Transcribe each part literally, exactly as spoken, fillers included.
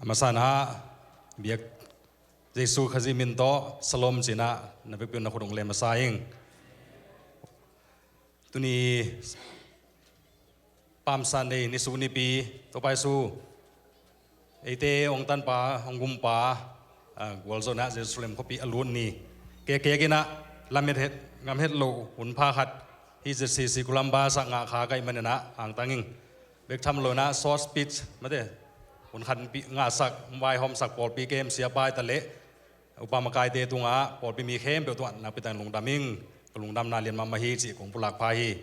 A masa-in ah biak Jesu Khazih min tawh shalom ci-in ah na vekpi un na khut hong lem masa ing. Tuni Palm Sunday ni suk nipi, Topa Jesu eite hong tanpa, hong gumpa, ah, gualzawhna Jerusalem khuapi a lut ni. Kekek in ah lamet het, ngam het loh hun pha khat hih Z C C Columba sak ngah kha ka hih manin ah hangtang ing. Bek tham lo-in ah short speech, mate, hun khat pi ngahsak, vaihawmsak pawlpi kem siapa hi ta leh upa makaite tungah, pawlpi mi khempeuh tungah nakpi takin lungdam ing. Ka lungdamna lian mahmah hi cih kong pulak pha hi.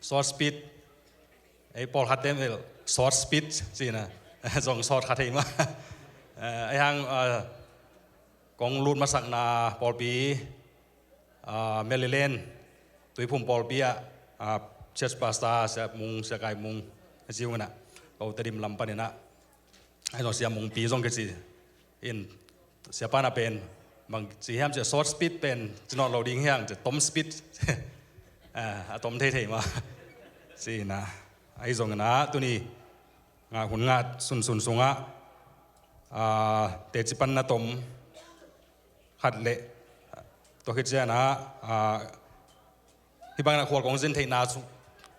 Short speech, ei pawlkhatte in bel short speech ci-in ah zong short kha thei mah. Eh, ei hang, ah, kong lut masakna pawlpi, ah, Maryland, Tuiphum pawlpi ah, ah, church pastor Sia Mung, Sia Kai Mung, a ci ung in ah, ko Tedim lam panin ah, ei zong Sia Mung pi zong kici in, siapa in ah pen bang ci hiam cih leh short speech pen ci nawn lo ding hi hang cih leh tom speech, ah, a tom theithei mah ci-in ah, ei zong in ah tuni ngah hun ngah sunsun sungah, ah, teci panna tom khat leh, tua khit ciangin ah, ah, hih bangin ah khual kong zin theihna su-,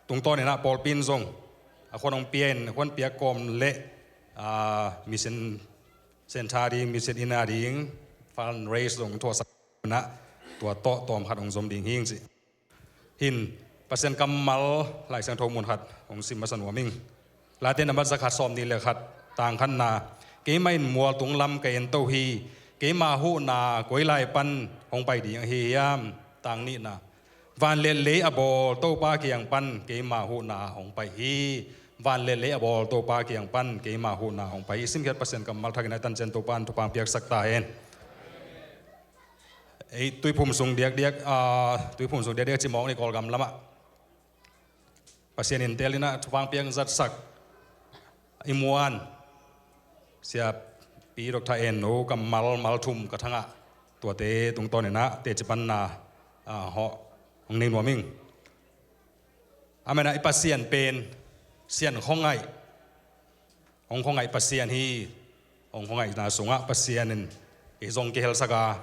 tungtawn in ah pawlpi in zong a khuan hong pia in, a khuan piak kawm leh, ah, mission center ding, mission inn a ding fundraise zong thuahsak in ah, tua tawh tawm khat hong zom ding hi ing ci. Hin, Pasian kammal Lai Siangtho mun khat hong sim masa nuam ing. Late nambat za khat, sawmnih leh khat, tang khatna. Keimah in mual tung lam ka ento hi. Keima huhna koi lai pan hong pai ding ahi hiam? Tang nihna. Van leh lei a bawl Topa kiang pan keima huhna hong pai hi. Van leh lei a bawl Topa kiang pan keima huhna hong pai hi. Simkhiat Pasian kammal thak in ah, ei tancian Topa in thupha piaksak ta hen. Ei Tuiphum sung diakdiak, ah, Tuiphum sung diakdiak ci mawk ni, Kawlgam lamah Pasian in tel in ah thupha piak zatsak i muan Siapi Doctor En No kammal mal thum ka thangah, tuate tungtawn in ah teci panna, ah, hawh hong nei nuam ing. Amen ah, i Pasian pen Sian khuangaih, hong khuangaih Pasian hi. Hong khuangaihna sungah Pasian in i zong kihelsak a,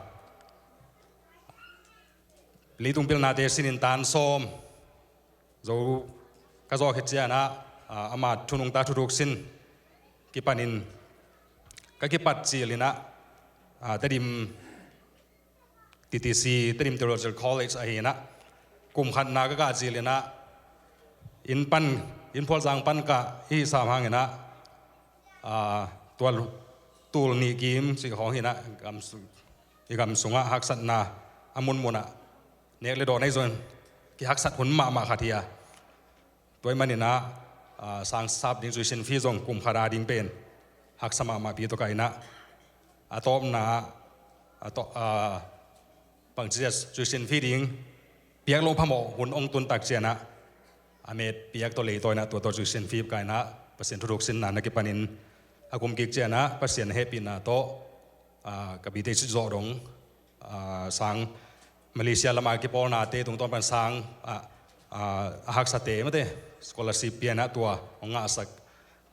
leitung pilnate sin in tan sawm zo ka zawh khit ciangin ah, ah, ama thu nungta thuthuk sin kipanin ka kipat cil in ah, ah, Tedim T T C, Tedim Theological College ahi in ah, kum khatna ka kah cil in ah, inn pan, inn phualzang pan kah i sam hang in ah, ah, tua lu-, tul nih kim cih khawng hi in ah, gam su-, i gam sungah haksatna a munmun ah nek leh dawn ahi zongin kihaksat hun mahmah khat hi a. Tua ahih manin ah, ah, sang sap ding tuition fee zong kum khat a ding pen haksa mahmahpi tawh ka hi in ah, a tawpna ah, a tawp, ah, bangci a tuition fee ding piak loh phamawh hun hong tun tak ciangin ah, a met piak tawh lei tawh in ah, tua tawh tuition fee ka hi in ah, Pasian thuthuk sinna na kipanin a kum kik ciangin ah Pasian hehpihna tawh, ah, ka B.Th zawh dong, ah, sang Malaysia lamah kipawlnate tungtawn pan sang, ah, ah, a haksate, mate, scholarship pia in ah tua hong ngahsak,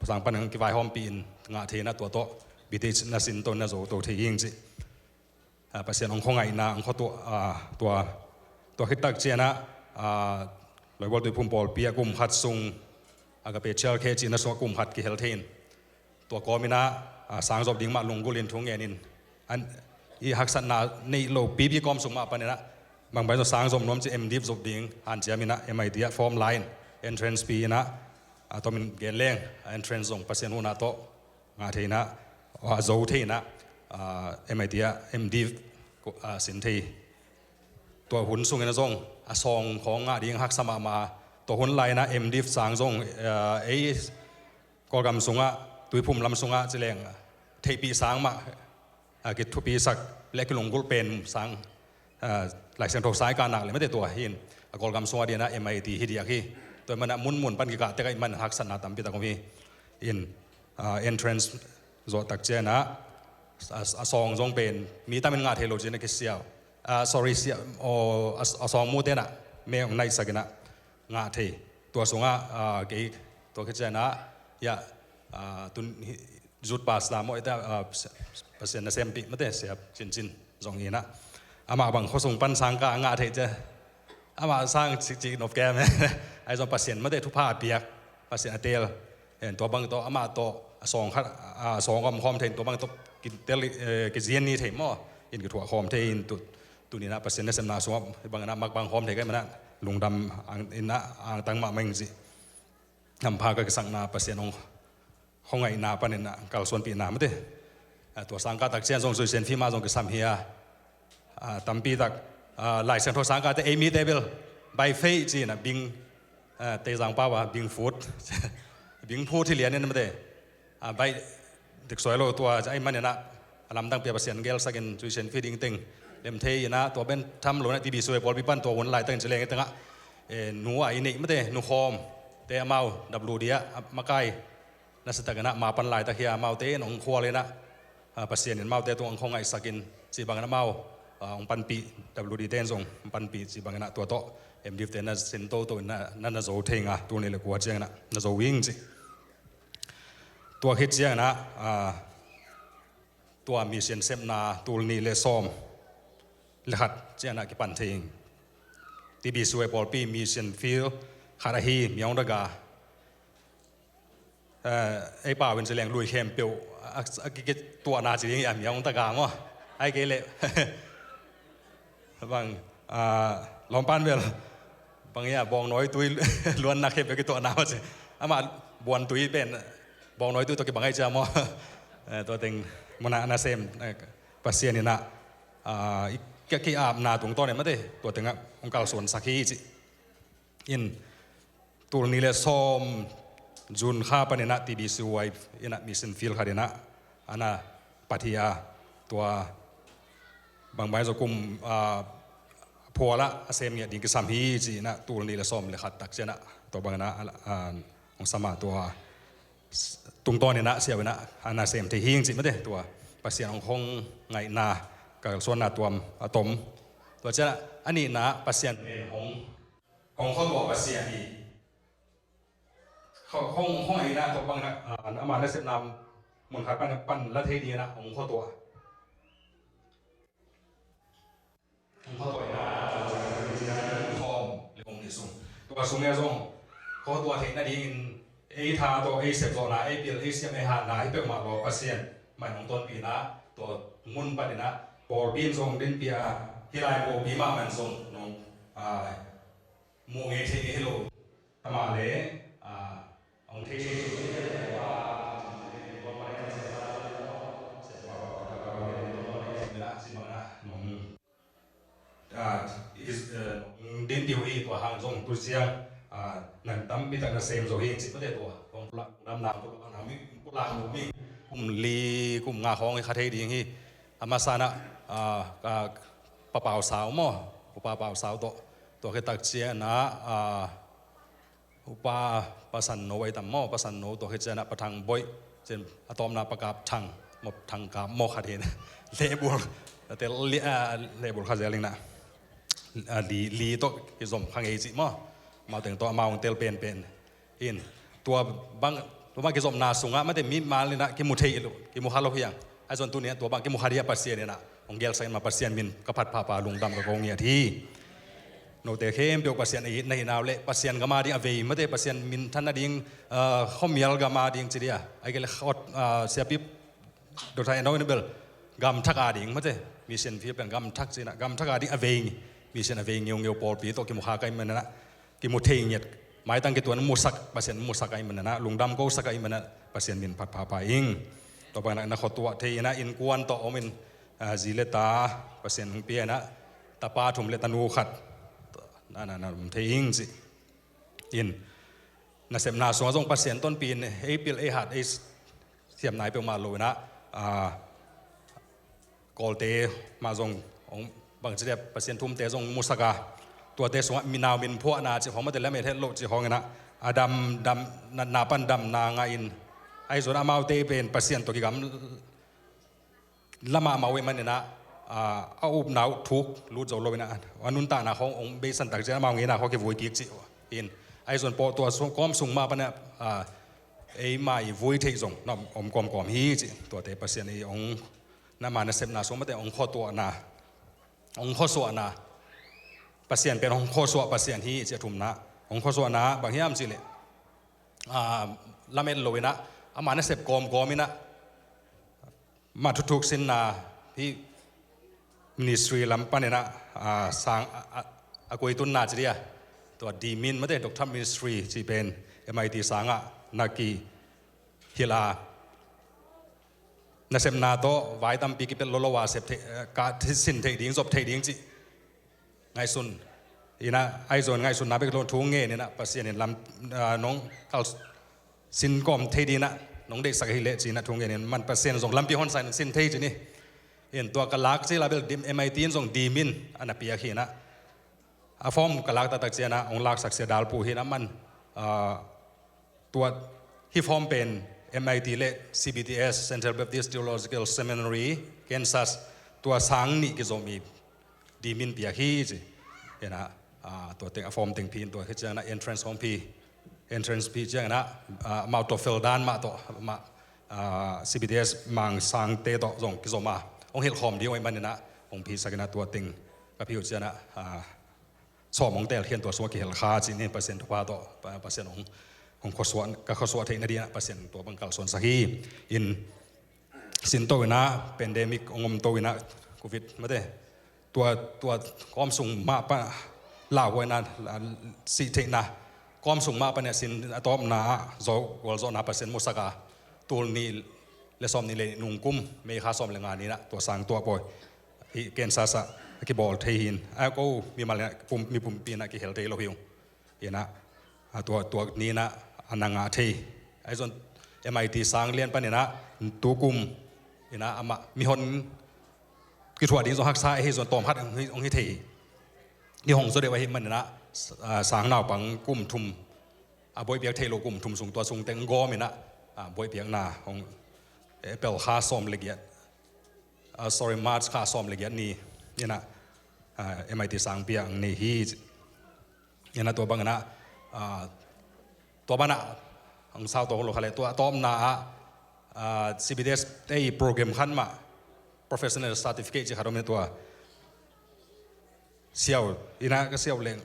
sang pan hong kivaihawmpih in ngah thei in ah, tua tawh B.Th na sin to, na zo to thei hi ing ci. Ah, Pasian hong khuangaihna, hong khuatua, ah, tua, tua khit tak ciangin ah, ah, Loibol Tuiphum pawlpi ah kum khat sung, Agape Childcare cihna sungah kum khat kihel thei in, tua kawm in ah, ah, sang zop ding mah lunggulh in thu ngen in, an, i haksatna neih lo pipi kawm sung mah panin ah, bang bang zong sang zop nuam ci, M.Div zop ding hanciam in ah, M.I.T ah form la in, entrance pia in ah, ah, tom in gen leng, ah, entrance zong Pasian huhna tawh ngah thei in ah, ah, zo thei in ah, ah, M.I.T ah M.Div, ah, sin thei. Tua hun sungin ah zong a sawng khawng ngah ding haksa mahmah. Tua hun lai in ah M.Div sang zong, ah, ei Kawlgam sungah, Tuiphum lam sungah ci leng, theihpih sang mah, ah, kithupisak leh kilunggulh pen sang, ah, Lai Siangtho sang i kah nak leh, mate, tua hi in, a Kawlgam sungah ding in ah M.I.T hi diak hi. Tua ahih manin ah munmun pan kikah tek ahih manin haksatna tampi tak om hi. In, ah, entrance zawh tak ciangin ah, a, a sawng zong pen mi tam in ngah thei lo ci-in ah kisiau. Ah, sorry, sia, aw, a, a sawng mute in ah mei hong naihsak in ah ngah thei. Tua sungah, ah, kei tua khit ciangin ah, ya, ah, tun hi, Zut pastor maw, ita, ah, Pasian nasempi mate, siap cincin zong hi na. Amah bang khuasung pan sangkah a ngah thei cia. Amah sang cikcik nop kem. Ahi zong Pasian mate thupha a piak, Pasian a teel. En, tua bang tawh amah tawh a sawng khat, a sawng om khawm thei in, tua bang tawh kitel, eh, kizian ni thei maw. In kithuah khawm thei in tu, tuni na Pasian nasepna sungah bang na mak bang khawm thei ka hi manah lungdam ang, in na angtang mahmah ing ci. Hampha ka kisakna Pasian hong, hong ngaihna panin a kalsuanpihna mate. A, tua sangkah tak ciang zong Zuisian Film ah zong kisam hi a. A, tampi tak, a, Lai Siangtho sangkah te ei mite bel by faith ci-in a bing, a, Teizang pau a bing phut. Bing phut hi lian in mate. A, by dik suai lo tua, ahih manin a, a lamdang pia Pasian gelsakin Zuisian Film ding teng lem thei in a, tua bek tham lo in a T B C Y pawlpi pan tua hun laitakin ci leng i tengah, eh, nu a i neih mate, nu khawm te amau W D ah a makai, nasiatakin a ma pan laitak hi a, amaute in hong khual in a, a, Pasian in amaute tung hong ngaihsakin cih bangin amau, a, hong panpih, W D te in zong hong panpih cih bangin a, tua tawh M Div te na sin toto in na, na, na zo thei ing a, tul nih le kua ciangin a na zo ing ci. Tua khit ciangin a, a, tua mission sepna tul nih le sawm le khat ciangin a kipan thei ing. T B C Y pawlpi mission field khat ahi Myaung Daga. Eh, ei pau in ci leng lui khempeuh a, a, a ki, kituahna ci ding hi a, Myaung Daga maw. Ahih kei leh bang, ah, Lawmpan bel bang hi a, Bawngnawi tui luanna khempeuh kituahna maw ci. Amah buan tui pen Bawngnawi tui tawh kibang ahih ciang maw. Eh, tua teng munah nasem, eh, Pasian in a, ah, i, ki, ki-apna tungtawn in mate, tua tengah hong kalsuansak hi ci. In tul nih le sawm June kha panin a T B C Y in a mission field khat in a, a na pat hi a, tua bangbang zong kum, ah, phual ah a sem ngiat ding kisam hi ci in a tul nih le sawm le khat tak ciangin a tua bangin a, a, a, hong sam a tua tungtawn in a siau in a, a na sem thei hi ing ci mate tua. Pasian hong, hong ngaihna kalsuanna tuam a tom. Tua ciangin a nihna Pasian pen hong, hong khuatuah Pasian hi. Hong, hong, hong ngaihna tua bangin a, ah, ama nasepna mun khat pan, pan la thei dingin a hong khuatuah. Hong khuatuah in a, tua sung, tua sung e zong khuatuah theih nadingin ei tha tawh, ei sep zawhna, ei pil, ei siam, ei hatna hi peuhmah lo Pasian mah in hong tonpih in a, tua mun panin a pawlpi in zong dinpih a, hih lai pawlpi mahmah in zong nong, ah, muh ngei thei ngei hi lo. Amah le, ah, hong thei thei nong, ah, is, eh, nong dinpih uh hi. Tua hang zong tu ciang, ah, na tampi tak na sem zo hi cih mate tua. Hong pulak, damna hong pulak, na mi pulak nu mi kum li kum nga khawng hi kha thei ding hi. A masa in a, ah, ah, Pa Pau Sau maw, Upa Pau Sau tawh, tua khit tak ciangin a, ah, Upa Pa San No ahi tam maw, Pa San No, tua khit ciangin a Pa Thang Boih, ciang a tawpna Pa Kap Thang maw, Thang Kap maw khat hi. Lehbul, tel li, ah, lehbul kha zel ing na. Ah, li, li tawh kizom kha ngei cih maw. Amau teng tawh amau hong tel penpen in. Tua bang, tua bang kizopna sungah mate mimal in a kimu thei lo, kimu kha lo hi hang. Ahi zong tuni a tua bang kimu kha ding a Pasian in a hong gelsak in mah, Pasian min ka phat phapha lungdam ka ko ngiat hi. Note khempeuh Pasian a it na hih nau leh Pasian gam a ding a vei mate, Pasian minthan nading, ah, khuamial gam a ding ci ding a, ahih kei leh khot, ah, siapi Doctor Eno in bel gam thak a ding mate, mission field pen gam thak ci in a, gam thak a ding a vei, mission a vei ngeungeu pawlpi tawh kimu kha ka hih manin a, kimu thei ngiat, maitang kituan musak, Pasian musak ahih manin a, lungdam kosak ahih manin a, Pasian min phat phapha ing. Tua bangin a na khuatuah thei in a, innkuan tawh om in, ah, zi le ta Pasian hong pia in a, tapa thum le tanu khat na, na, na om thei ing ci. In nasepna sungah zong Pasian tonpih in ei pil ei hat ei siamna hi peuhmah lo in a, ah, Kawlte mah zong hong bangci dia Pasian thumte zong musak a, tuate sungah minau min phuahna cih khawng mate lam et het loh cih khawng in a, a dam, dam, na, na pan damna ngah in, ahi zong amaute pen Pasian tawh kigam lamah mah uh ahih manin a, a, a upna uh thuk lut zo lo in a, a nuntakna khawng hong beisan tak ciang amau ngeina khawng kivui kik cih uh in, ahi zong pawh tua sung, kawm sung mah pan a, a, eima i vui theih zong na om kawmkawm hi ci. Tuate Pasian i hong, na ma nasepna sung mate hong khuatuahna, hong khuasuahna, Pasian pen hong khuasuah Pasian hi ci. A thumna hong khuasuahna bang hiam cihleh, a, lamet lo inah, ama nasep kawmkawm inah, ma thuthuk sinna hi, ministry lam paninah, a, sang a, a, a kuitunna ci dia, tua dimin mate doctor ministry ci pen M I T sangah na kihilh a, nasepna tawh vai tampi kipelh lolo a sep theih, ka sin theih ding, zop theih ding ci ngaihsun inah, ahi zong ngaihsunna bek lo thu ngen inah, Pasian in lam, a, nong kal sin kawm thei dinah nong deihsak ahileh cinah thu ngen in, man Pasian zong lampi honsa in sin thei ci ni. In tua ka lak ci la bel dim, M I T in zong dimin a na piak hinah, a form ka lak taktak cianah hong laksak sia dalpu hinah man, a, tua hih form pen M I T le C B T S, Central Baptist Theological Seminary, Kansas, tua sang nih kizom i dimin piak hi ci. Inah, a, tua teng a form teng phi in tua hi cianginah entrance hong phi, entrance phi cianginah, a, amau tua fel dan mah tawh mah, a, C B T S mang sangte tawh zong kizom a hong hilhkhawm ding hong ih maninah hong phisakinah tua teng ka phi uh cianah, a, sawm hong telkhian tua sungah kihel kha ci ni. Pasian thupha tawh, pa-, Pasian hong, hong khuasuah, ka khuasuah theih nadinah Pasian tua bang kalsuansak hi. In sinto inah, pandemic hong omto inah, covid mate, tua, tua kawm sung mah pa lauhuaina, sih theihna kawm sung mah paninah sin a tawpna ah zo gualzawhna Pasian musaka, tul nih le sawm nih le nungkum May kha sawm le nga ninah tua sang tuah pawi hi, Kansas ah a kibawl thei hin. A ko mimal inah pum-, mi pumpi inah kihel thei lo hi ung. Inah, a, tua, tua ninah a na ngah thei. Ahi zong M I T sang lian paninah tukum inah amah mihon kithuah ding zong haksa ahi zong tawm khat hong hi, hong hi thei hi. Ni hong zaw deuh ahi maninah, a, sang naupang kum thum, a, buaihpiak thei lo kum thum sung tua sung teng gawm inah, a, buaihpiakna hong, April kha sawm le giat, a, sorry, March kha sawm le giat ni inah, a, M I T sang piak ang ni hi. Inah tua bang inah, a, tua banah ang sau tawh lo kha le tua tawpna ah, a, C B T S te i program khan mah professional certificate ci khat om inah tua siau inah ka siau leng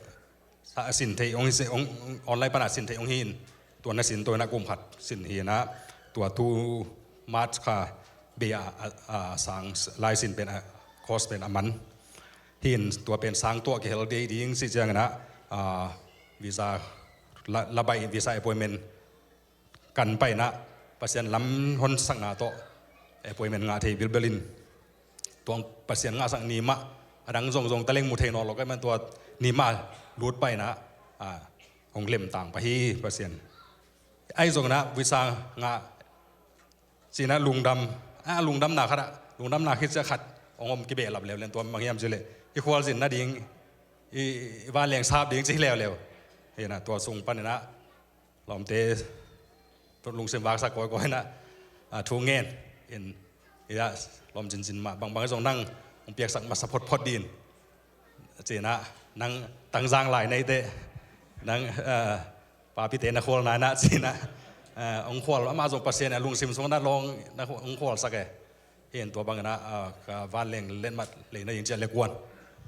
sa a sin thei hong hi, hong, online panah sin thei hong hi in, tua na sin tua inah kum khat sin hi inah tua tu March kha bei a, a, a sang lai sin pen a course pen a man. Hin tua pen sang tuah kihel dei ding si cianginah, a, visa la, la baih visa appointment kan painah Pasian lam honsakna tawh appointment ngah thei bilbel in, tuang Pasian ngahsak ni mah a dang zongzong taleng mu thei nawn lo ka man tua ni mah lut painah, a, hong lemtang pah hi Pasian. Ahi zonginah visa ngah cinah lungdam, a, lungdamna khatah, lungdamna khit ciah khat hong om kibehlap leuleu in tua bang hiam cileh i khualzin nading, i, i vanleng sap ding ci hi leuleu. Hinah tua sung paninah lawmte lungsim vaksak kawikawi inah, a, thu ngen in, inah lawm cincin mah bangbang zong nang hong piaksak masa photphot din. Cinah nang Tangzang lai neite nang, a, papite na khualna inah cinah, a, hong khual amah zong Pasian a lungsim sungah na lawng na hong khualsak e. Hin tua banginah, a, ka vanleng letmat leina in ciah le kuan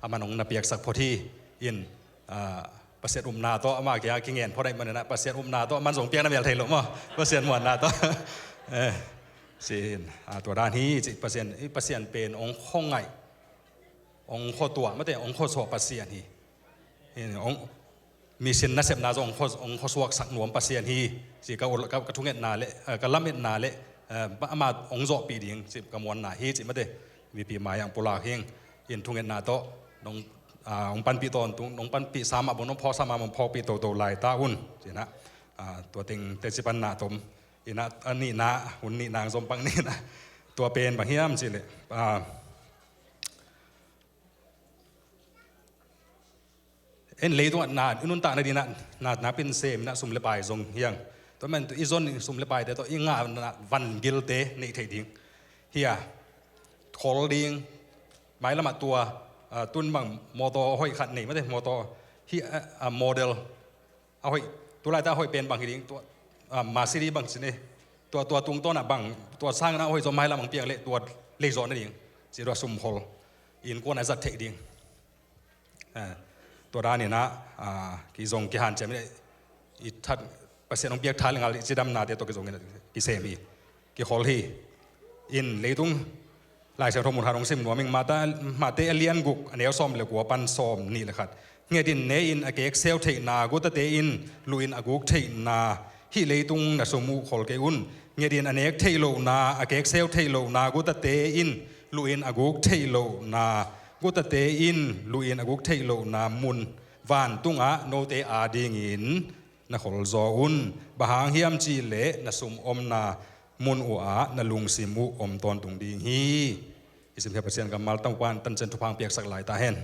aman hong na piaksak phot hi. In, a, Pasian upna tawh ama kia kingen phot ahih maninah Pasian upna tawh aman zong piakna mel thei lo maw? Pasian muanna tawh. Eh, sin, a, tua dan hi ci Pasian, i Pasian pen hong khuangaih, hong khuatuah mate hong khuasuah Pasian hi. Hin hong mission nasepna zong hong khua, hong khuasuaksak nuam Pasian hi ci ka, ka, ka thungetna le, a, ka lametna le, a, ama hong zawhpih ding ci ka muanna hi ci mate. Mipi mai ang pulak hing in thungetna tawh nong, a, hong panpih tawntung, nong panpih sa mah bang nong phawk sa mah bang phawkpih toto lai ta un cinah, a, tua teng teci panna tom inah, a, nihna hun nihna zom pang nihna tua pen bang hiam cileh, a, en leitungah na i nuntakna dinah na, na pinseminah sum le pai zong hiang. Tua man i zon sum le paite tawh i ngahna vangilte neih theih ding hi a, khol ding, mailamah tua, a, tun bang mawtaw hoih khat nei mate mawtaw hi a, a, model a hoih, tulaita a hoih pen bang hi ding tua, ah, masiri bang ci ni. Tua, tua tungtawn ah bang, tua sang in ah hoih zaw mailam hong piang leh tua lei zawh nading. Ci tua sumkhol innkuan a zat theih ding. Ah, tua dan in ah, ah, kizong kihanciam in ah i that, Pasian hong piak tha le ngal i cidamnate tawh kizong in ah kisem hi, kikhol hi. In leitung Lai Siangtho mun khat hong sim nuam ing. Mate, Mate a lian guk, a neu sawm le kua pan sawm nih le khat. Nget in ne in a kekseu theihna, gutate in luh in a guk theihna, hih leitung na sum uh khol kei un. Nget in a nek theih lohna, a kekseu theih lohna, gutate in luh in a guk theih lohna, gutate in luh in a guk theih lohna mun vantungah note adingin na kholzaw un. Bang hang hiam cih leh na sum omna mun uh ah na lungsim uh om tawntung ding hi. I simkhiat Pasian kammal tangpan tancian thupha piaksak lai ta hen.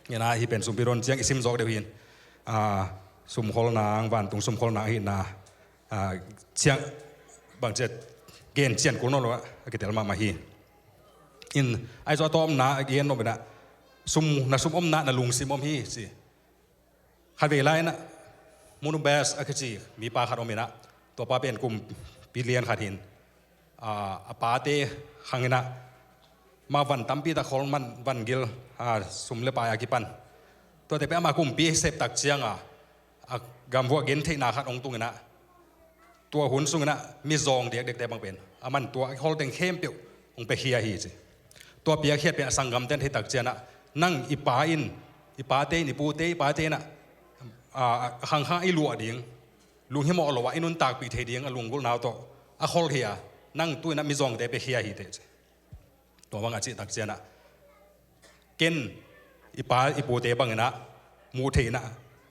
Hi na, hih pen sumpi don ciang i sim zawk deuh hi. Ah, sumkholna, vantung sumkholna ahihna, ah, ciang bang ciat gen cian kul nawn lo a kitel mahmah hi. In, ahi zong a tawpna a gen nop in ah, sum, na sum omna na lungsim om hi ci. Khatvei lai in ah, Munu Best a kici mipa khat om in ah, tua pa pen kumpi lian khat hi in, ah, a pate khang in ah, mah van tampi tak khol man, van gil, ah, sum le pai a kipan. Tuate pen amah kumpi sep tak ciang a, a gamvua gen theihna khat hong tung in ah, tua hun sung in ah mizawng diakdiakte bang pen, aman tua a khol teng khempeuh hong piakhia hi ci. Tua piakkhiat pen a sanggamte in thei tak ciang ah, nang i pa in, i pate in, i pute, i pate in ah, ah, khangkhang i luah ding, lunghimawh lo ah i nuntakpih thei ding a lunggulhna uh tawh a khol hi a, nang tu in ah mizawngte piakhia hi teh ci. Tua bang a cih tak ciang ah, ken i pa i pute bang in ah, muh theihna,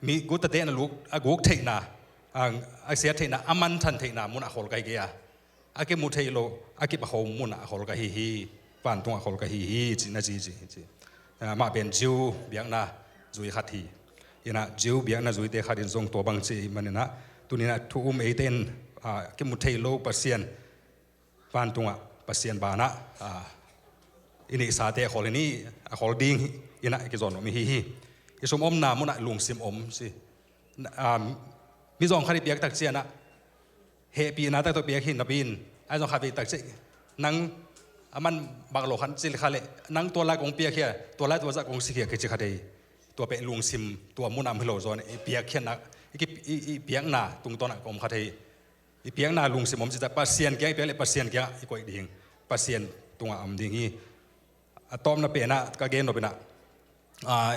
mi gutate in a luk, a guk theihna, a, a siat theihna, a manthan theihna mun ah khol ka hi kei a, a kimu thei lo, a kipakho mun ah khol ka hi hi, vantung ah khol ka hi hi, ci na ci, ci, ci. Ah, mah pen Jew biakna zui khat hi. In ah Jew biakna zuite khat in zong tua bang ci man in ah, tuni in ah thu um eite in, ah, kimu thei lo Pasian, vantungah Pasian banah, ah, i neihsate a khol in i, a khol ding in ah i kizawn om i hi hi. I sum omna mun ah lungsim om ci. Ah, mizawng khat i piak tak ciang ah, hehpihna tak tawh piak hi napi in, ahi zong khatvei tak ciang, nang aman bang lo khan cil kha leh, nang tua lai kong piakhia, tua lai tua zah kong sikhia kici kha thei. Tua pen lungsim, tua mun ah om hi lo zaw in i piakkhiatna, i ki, i, i piakna tungtawn ah ka om kha thei. I piakna lungsim om ci ta, Pasian kiang i piak leh Pasian kiang i koih ding, Pasian tungah om ding hi. A tawpna pen ah ka gen nop in ah, ah,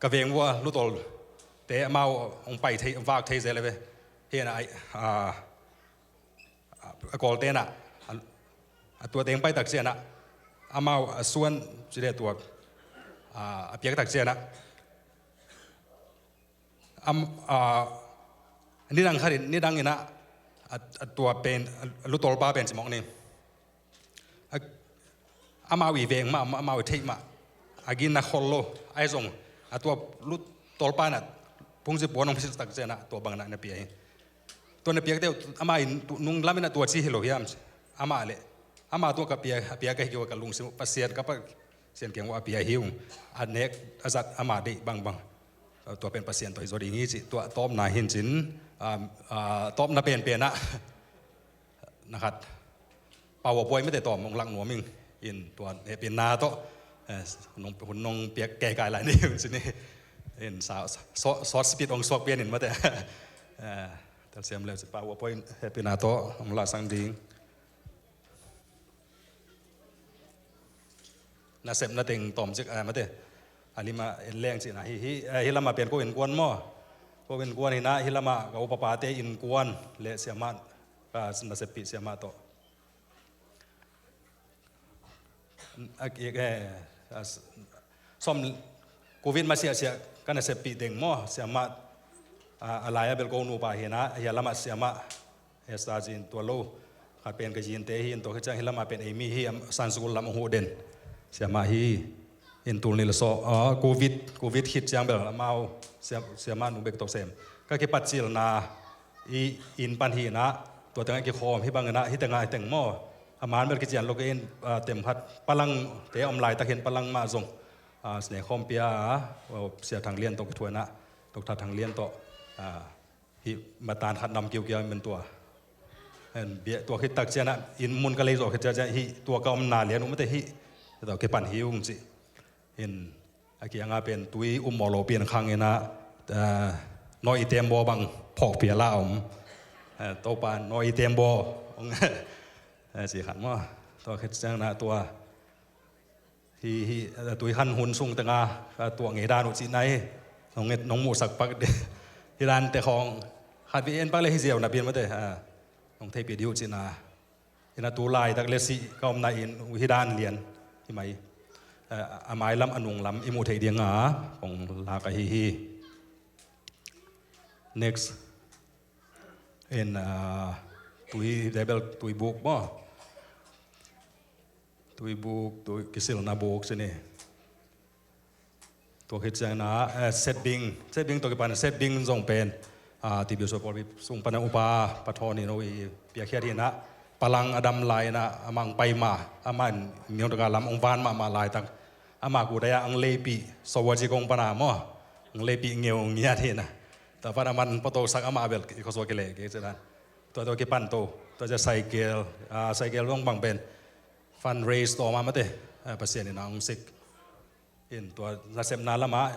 ka veng vua lutawlte amau hong pai thei, vak thei zel e ve. Hi in ah, ah, a kawlte in ah, a, a tua teng pai tak ciang ah, amau a suan ci leh tua, ah, a piak tak ciang ah, am, ah, nidang khat in, nidang in ah, a, a tua pen, a lutawlpa pen ci mawk ni. A, amau i veng mah, amau i theih mah, a gina khol lo, ahi zong, a tua lutawlpa in ah phungzi puan hong phit tak ciang ah, tua bang in ah na pia hi. Tua na piakte uh, amah in tu, nung lam in ah tua ci hi lo hiam ci. Amah leh, amah tua ka pia, a pia ka hi kei ua, ka lungsim uh Pasian ka Pasian kiang ua a pia hi ung. A nek a zat amah deih bangbang, tua pen Pasian tawh hi zaw ding hi ci. Tua tawpna hi in cin, ah, ah, tawpna penpen ah na khat, PowerPoint mite tawm hong lak nuam ing. In tua hehpihna tawh, eh, nong, hun nong piak keikai lai ni ung ci ni. In sa, sa, short speech hong suak pian in mate. Eh, telsiam leu ci, PowerPoint hehpihna tawh hong lasang ding. Nasepna teng tawmcik, eh, mate, a lim ah en leng cihna hi, hi, eh, hih lamah pen ko innkuan maw? Ko innkuan hi in ah, hih lamah ka upapate innkuan le siamah, ka naseppih siamah tawh. A, eh, a, s-, sawm, Covid masiahsiah ka naseppih teng maw, siamah, a, a lai-a bel ko nupa hi in ah, hih lamah siamah, Esther ci in tua lo, khat pen ka zinte hi in, tua khit ciang hih lamah pen ei mi hi, am, Sunday school lam hong huh den siamah hi in, tul nih le sawm, ah, Covid, Covid khit ciang bel amau siam, siamah nu bek tawh sem. Ka kipatcilna i inn pan hi in ah, tua tengah kikhawm hi bang in ah, hih tengah hih teng maw, a man bel kician lo kei in, ah, tem khat palangte a om laitak hi in, palang mah zong, ah, sine khawm pia a, oh, Sia Thang Lian tawh kithuah in ah, Doctor Thang Lian tawh, ah, Hih matan khat nam kiukiau in tua. Tua khit tak ciangin ah inn mun ka lei zawh khit ciangin hih tua ka omna lian uh mate hih. Tua kipan hi ung ci. In a kianga pen tui um mawh lo pian khang in ah, eh, nawi tembaw bang phawk pial a om. Eh, Topa nawi tembaw. Eh, ci khat maw. Tua khit ciangin ah tua. Hi, hi, eh, tui khan hun sung tengah, eh, tuah ngei dan uh cihna hi. Nong nget, nong muhsak pak dih. Hi dan te khawng. Khat vei en pak le hi ziau na pian mate. Eh, nong thei pi dih uh cihna. Ina tu laitak le sih ka omna inn uh hi dan lian hi mai. Eh, a mailam a nunglam i muh theih ding a kong lak ahi hi. Next. In, ah, tui, table, tui buk maw. Tui buk, tui kisilna buk sini. Tua khit ciangin ah, eh, setbing, setbing tua kipan setbing zong pen. Ah, tibiu so pawl sung pana upa, pathawn in ui, piakhiat hi na, palang a dam lai na, amang pai ma, aman miong taka lam ong van ma ma laitak. Ama ku daya ang leipi, so wa ji kong pana maw, ang leipi ngeu ngiat hi na. Tua pan aman pato sak ama bel, i khosua kile, ke cidan. Tua tua kipan to, tua ja cycle, ah, cycle zong bang pen. Fundraise to ma mate, ah, Pasian in ang sik. In tua nasepna lama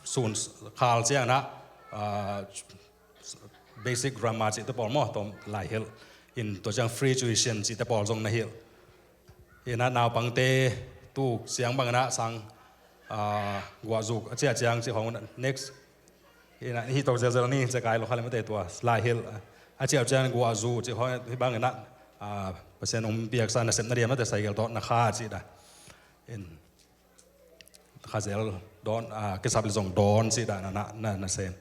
sun khal ciangna, ah, basic grammar cihte pawl maw, tua lai hilh. In tua ciang free tuition cihte pawl zong na hilh. Ina naupangte tu siang bangna sang, ah, guahzuk a ciah ciang cih khong next. Ina hi to zelzel ni, cia kai lo kha le mate tua lai hilh. A ciah ciang guahzuk cih khong hi bangna, ah, Pasian ong piaksa nasepna diam mate cycle tawh na kha cih da. In khazel dawn, ah, kisap le zong dawn cih dan na, na, na sem.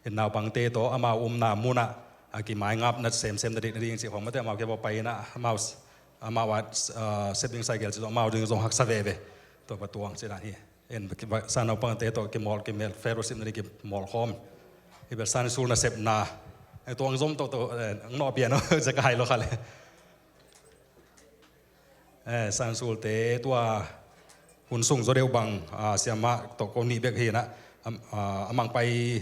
In naupangte tawh amau umna munah a kimaingap na semsem na dik na ding cih khong mate amau kei pai na amau, amau a, ah, setbing cycle cih zong amau ding zong haksa veve. Tua pa tuang cih dan hi. In sa naupangte tawh kimawl kimel fellowship na ding kimawl khawm. I bel sansul nasepna. Eh, tuang zom tawh tawh, eh, ang nawh pian aw, cia kai lo kha le. Eh, sansulte tua hun sung zaw deuh bang, ah, siamah tawh ko nih bek hi na, am, ah, amang pai,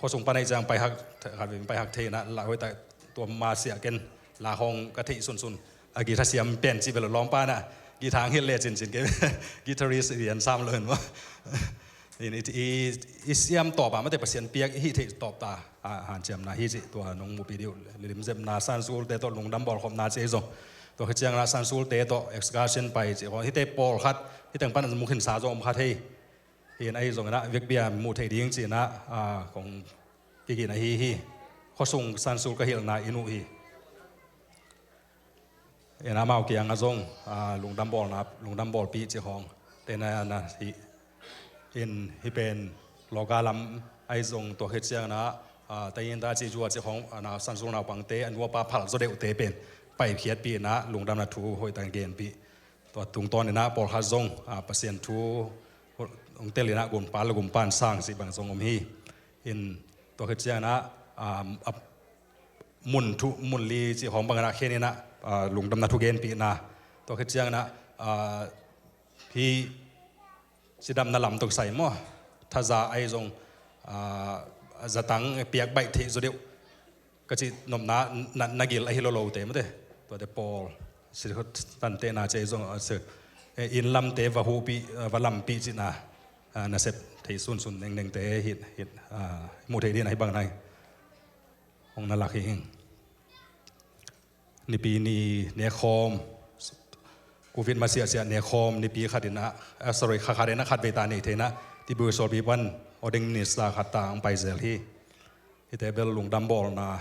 khuasung pan ahi ciang pai hak, khat vei pai hak thei na, la hoih tak tua ma siah ken, la hong ka theih sunsun. A guitar siam pen ci bel lawm pa na, guitar ang hilh le cincin ke, guitarist rian sam lo hen maw. In i, i, i siam tawp a mate Pasian piak i hih theih tawp ta, a, hanciamna hi cih tua nong mupi dih uh. Limzepna sansulte tawh lungdam bawlkhopna cih zong. Tua khit ciangna sansulte tawh excursion pai cih khong. Hihte pawlkhat, hiteng pan mukhinsa zong om khat hei. Hi in ahi zong ina, vekbia muh theih ding cihna, a, kong kikina hi hi. Khuasung sansul ka hilhna inn uh hi. In amau kiangah zong, ah, lungdam bawlna, lungdam bawlpih cih khawng. Tena na hi. In hi pen lawka lam ahi zong tua khit ciangna, ah, ta in ta ci zua cih khawng, ah, na sansul naupangte, a nuapa phal zaw deuhte pen. Paikhiatpihna, lungdamna thu hoih tak genpih. Tua tungtawn ina pawlkhat zong, ah, Pasian thu, hong tel ina gumpa le gumpan sang cih bang zong om hi. In tua khit ciangna, ah, a, mun thu, mun li cih khawng bangin ah khen in ah, ah, lungdamna thu genpihna. Tua khit ciangin ah, ah, hi cidamna lam tawh kisai maw. Thaza ahi zong, ah, zatang piak baih theih zaw deuh. Ka cih nopna na, na gil ahi lo lote mate. Tuate pawl. Si tante na cih zong, ah, si, eh, inn lamte va huhpih, ah, va lampih cihna. Ah, nasep thei sunsun nengnengte hi, hi, ah, muh theih dih na hi bang nai. Hong na lak hi hing. Nipi ni nekhawm, covid masiahsiah nekhawm, nipi khat in ah, ah, sorry, kha khat in ah khat vei ta nei thei in ah, Tibui sawlpi pan, ordaining minister khat ta ang pai zel hi. Hihte bel lungdam bawlna,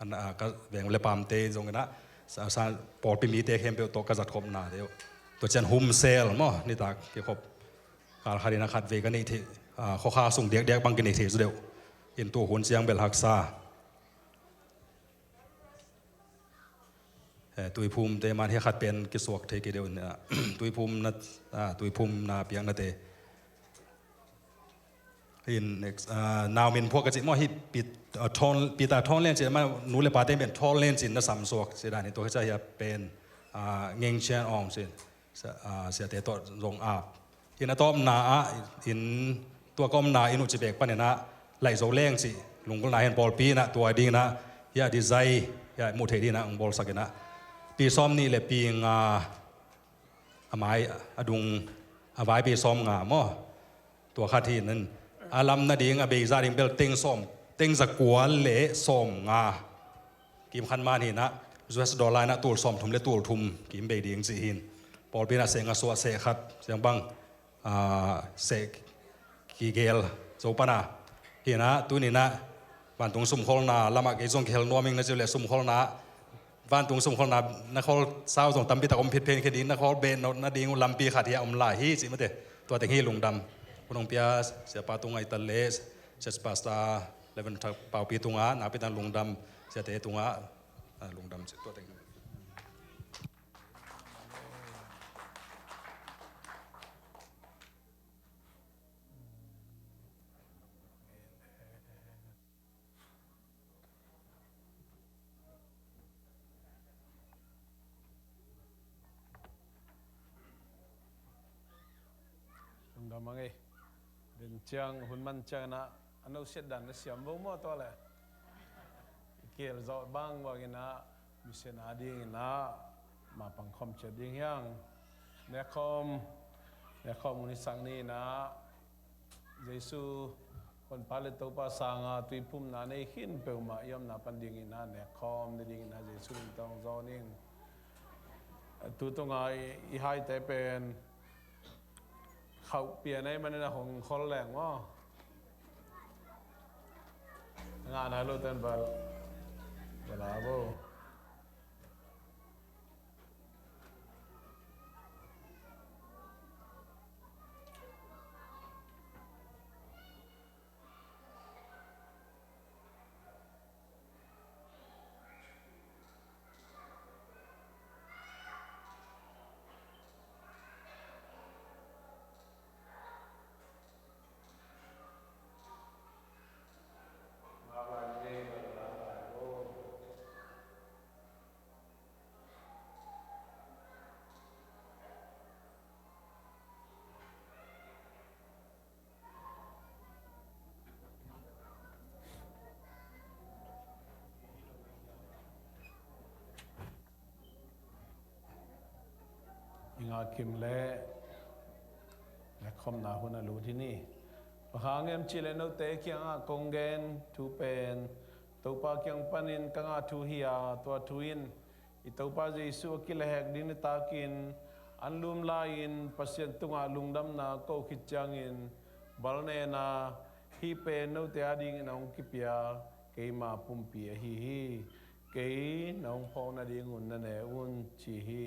an, ah, ka veng le pamte zong in ah, sa, sa, pawlpi mite khempeuh tawh ka zatkhopna deuh. Tua cian humsel maw, nitak kikhop. Kal khat in ah khat vei ka nei thei, ah, khawkha sung diakdiak bang ki nei thei zu deuh. In tu hun ciang bel haksa. Eh, tuiphumte man hi khat pen kisuak thei kei deuh in, ah, tuiphumna, ah, tuiphumna piaknate. In, ah, nau min phuak ka cih maw hi Pit-, ah, Thawn, Peter Thawn Lian Cin, man nu le pate pen Thawn Lian Cin na samsuak cih dan hi tua hi ca hi a pen, ah, Ngeng Cian Aung Cin. Sia, ah, siate tawh zong ap. In a tawpna ah, in tua ka omna inn uh ci bek panin ah, Laih Zo Leng cih, lunggulhna hi in pawlpi in ah tua ding in ah, hiah design hiah muh theih ding in ah hong bawlsak in ah, pi sawm nih le pi nga, a mai a dung a vai pi sawm nga maw. Tua khat hi in, a lam nading a bei zah ding bel teng sawm, teng za kua le sawm nga kim khan man hi in ah, U S dollar in ah tul sawm thum le tul thum kim bei ding ci hi in. Pawlpi in ah seh nga suah seh khat ciang bang, ah, seh kigel zo pan a. Hi in ah tuni in ah vantung sumkholhna lam ah kei zong kihel nuam ing, na ci uh leh sumkholhna, vantung sumkholhna na khawl sau zong tampi tak om phit phen khe ding, na khawl beh nawt nading uh lampi khat hiah om lai hi cih mate. Tua teng hi lungdam. Hun hong pia siapa tungah i tal le, Church Pastor Reverend Thang Pau Pi tungah nakpi tak lungdam, siate tungah, ah, lungdam cih tua teng. Lungdam a ngei. Den ciang, hun man ciang in ah, a no siat dan na siam vo maw tua le. I keel zawh bang bang in ah, mission a ding in ah, mapang khawm ciat ding hi hang. Nekkhawm, nekkhawm hun i sak ni in ah, Jesu Honpa le Topa sanga tuiphumna nei khin peuhmah i omna pan ding in ah nekkhawm ni ding in ah Jesu min tawh hong zawn ing. Tu tungah i, i haite pen khauh pian ahih manin a hong khol leng maw. Ngah nai lo ten bal. Bal a bo. I ngah kim leh nekkhawmna hun a lut hi ni. Bang hang hiam cih leh note kiangah kong gen thu pen Topa kiang panin ka ngah thu hi a, tua thu in i Topa Jesu a kilehhek ding nitakin an lum lai-in Pasian tungah lungdamna ko khit ciangin bal nen a, hih pen note adingin a hong kipia keima pumpi ahi hi. Kei na hong phawk nadingun na ne un, ci hi.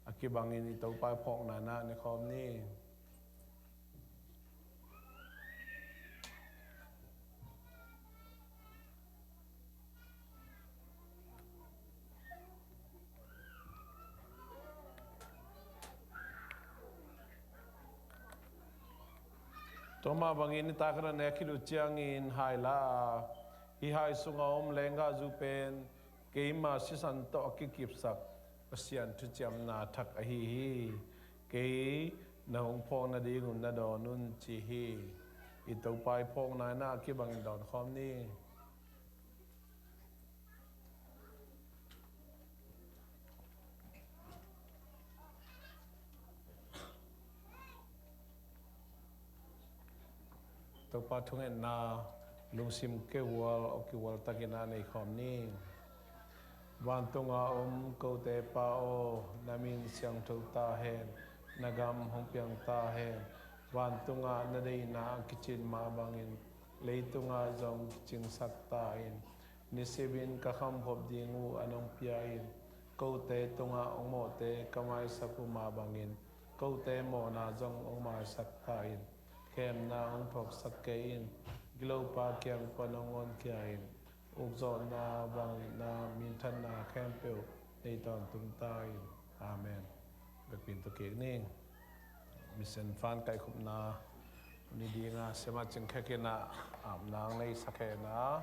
A kibangin i Topa i phawkna in ah ne khawm ni. Tua mah bangin nitak a na nek khit uh ciangin hai la a, hih hai sunga om lenggahzu pen keima sisan tawh a kikipsak Pasian thuciamna thak ahi hi. Kei na hong phawk nadingun na dawn un, ci hi. I Topa i phawkna in ah a kibangin dawn khawm ni. Topa thungetna lungsim keuhual aw keuhual takin a nei khawm ni. Vantunga om kote Pa aw, na min siangtho ta hen, na gam hong piang ta hen. Vantungah na deihna a kicin mah bangin leitungah zong kicingsak ta in. Nisepin ka khamkhop ding uh a nong pia in, kote tungah hong mawhte ka maisak uh mah bangin kote mawhna zong hong maisak ta in. Khemna hong thuaksak kei in, gilopa kiang pan hong honkhia in. Ukzawhna, vangliatna, minthanna khempeuh nei tawntung ta in. Amen. Vekpi in tu kik ning. Mission fund kaihkhupna hun hi ding a, siamah Cing Khek in ah apna hong neisak hen a,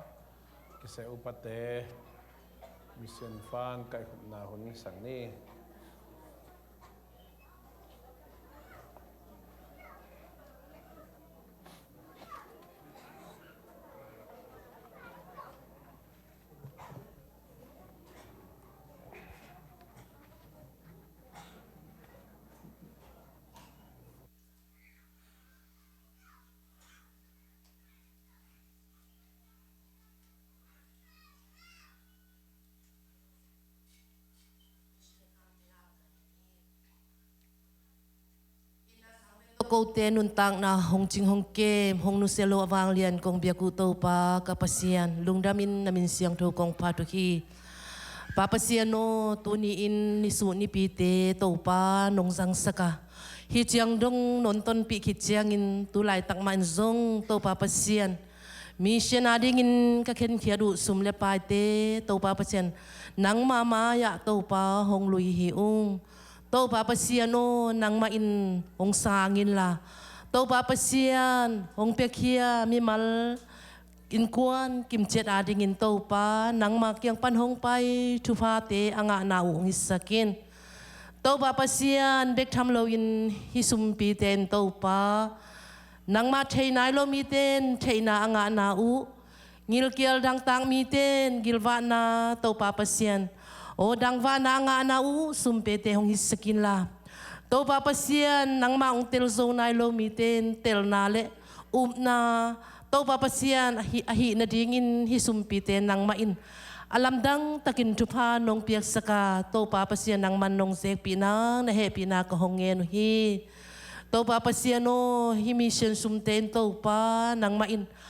kiseh upate mission fund kaihkhupna hun sak ni. kote nuntakna hong cing hong kem, hong nusia lo a vanglian kong biak uh Topa ka Pasian, lungdamin na min siangtho kong phat uh hi. Pa Pasian aw, tuni-in nisuh nipite Topa nong zangsak a, hih ciang dong nong tonpih khit ciangin tu laitak mah in zong Topa Pasian, mission a dingin ka khenkhiat uh sum le paite Topa Pasian, nangmah mai-ah Topa hong lui hi ung. Topa Pasian aw, nangmah in hong sang inla, Topa Pasian, hong piakhia mimal innkuan kimciat a dingin Topa, nangmah kiang pan hong pai thuphate a ngahna uh hong hisak in. Topa Pasian, bek tham loin hih sumpite in Topa, nangmah theih nai lo mite in theihna a ngahna uh, gilkial dangtak mite in gilvahna, Topa Pasian aw, dangvahna a ngahna uh sumpite hong hisak inla, Topa Pasian, nangmah hong tel zo nai lo mite in telna le upna, Topa Pasian, a hih, a hih nadingin hih sumpite nangmah in a lamdang takin thupha nong piaksak a, Topa Pasian, nangman nong zekpih nang na hehpihna ka hong ngen uh hi. Topa Pasian aw, hih mission sumte in Topa, nangmah in